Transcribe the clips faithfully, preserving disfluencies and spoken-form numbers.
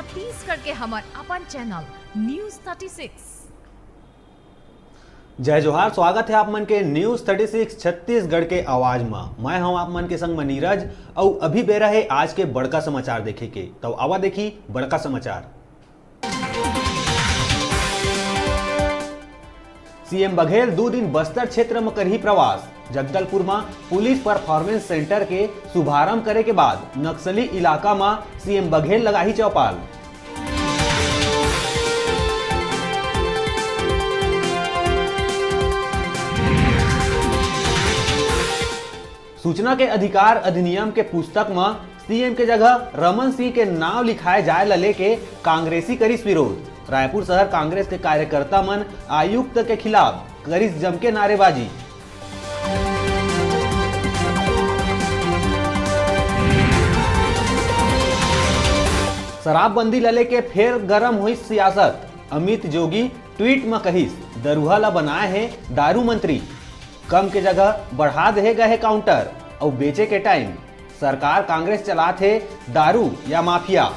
छत्तीसगढ़ के हमर अपन चैनल न्यूज़ थर्टी सिक्स। जय जोहार, स्वागत है आप मन के न्यूज़ थर्टी सिक्स छत्तीसगढ़ के आवाज म। मैं हूं आप मन के संग म नीरज, अउ अभी बेरा है आज के बड़का समाचार देखे के। तो आवा देखी बड़का समाचार। सीएम बघेल दू दिन बस्तर क्षेत्र म करही प्रवास। जगदलपुर म पुलिस परफॉर्मेंस सेंटर के शुभारंभ करे के बाद नक्सली इलाका म सीएम बघेल लगाही चौपाल। सूचना के अधिकार अधिनियम के पुस्तक म सीएम के जगह रमन सिंह के नाव लिखाए जाए ल लेके कांग्रेसी करिस विरोध। रायपुर शहर कांग्रेस के कार्यकर्ता मन आयुक्त के खिलाफ करिस जमके नारेबाजी। शराबबंदी ल लेके फेर गरम होइस सियासत। अमित जोगी ट्वीट म कहिस, दरुहा ल बनाए हे दारू मंत्री। कम के जगह बढ़ा देहे गए हे काउंटर, अउ बेचे के टाइम सरकार कांग्रेस चलात हे दारू या माफिया।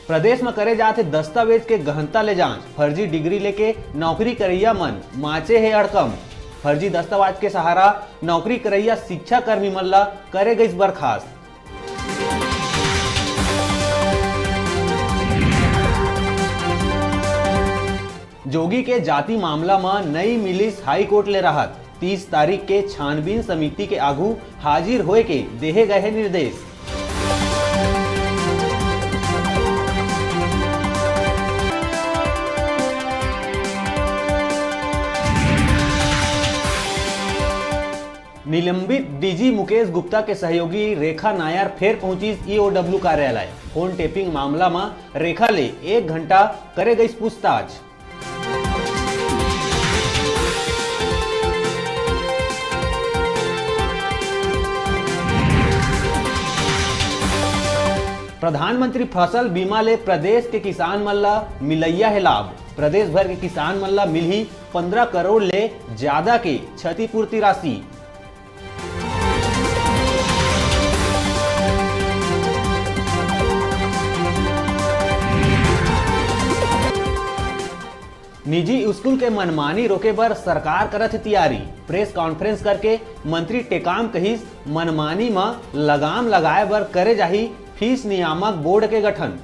प्रदेश म करे जात हे दस्तावेज के गहनता ले जांच। फर्जी डिग्री लेके नौकरी करइया मन माचे हे अड़कम। फर्जी दस्तावेज के सहारा नौकरी करइया शिक्षा कर्मी मन ल करे गइस बर्खास्त। जोगी के जाति मामला म नई मिलिस हाई कोर्ट ले राहत। तीस तारीख के छानबीन समिति के आघू हाजिर होए के देहे गए हे निर्देश। निलंबित डीजी मुकेश गुप्ता के सहयोगी रेखा नायर फेर पहुंचिस ईओडब्ल्यू कार्यालय। फोन टेपिंग मामला म रेखा ले एक घंटा करे गइस पूछताछ। प्रधानमंत्री फसल बीमा ले प्रदेश के किसान मन ला मिलइया हे लाभ। प्रदेश भर के किसान मन ला मिलही पंद्रह करोड़ ले ज्यादा के क्षतिपूर्ति राशि। निजी स्कूल के मनमानी रोके बर सरकार करत हे तियारी। प्रेस कॉन्फ्रेंस करके मंत्री टेकाम कहिस, मनमानी म लगाम लगाए बर करे जाही फीस नियामक बोर्ड के गठन।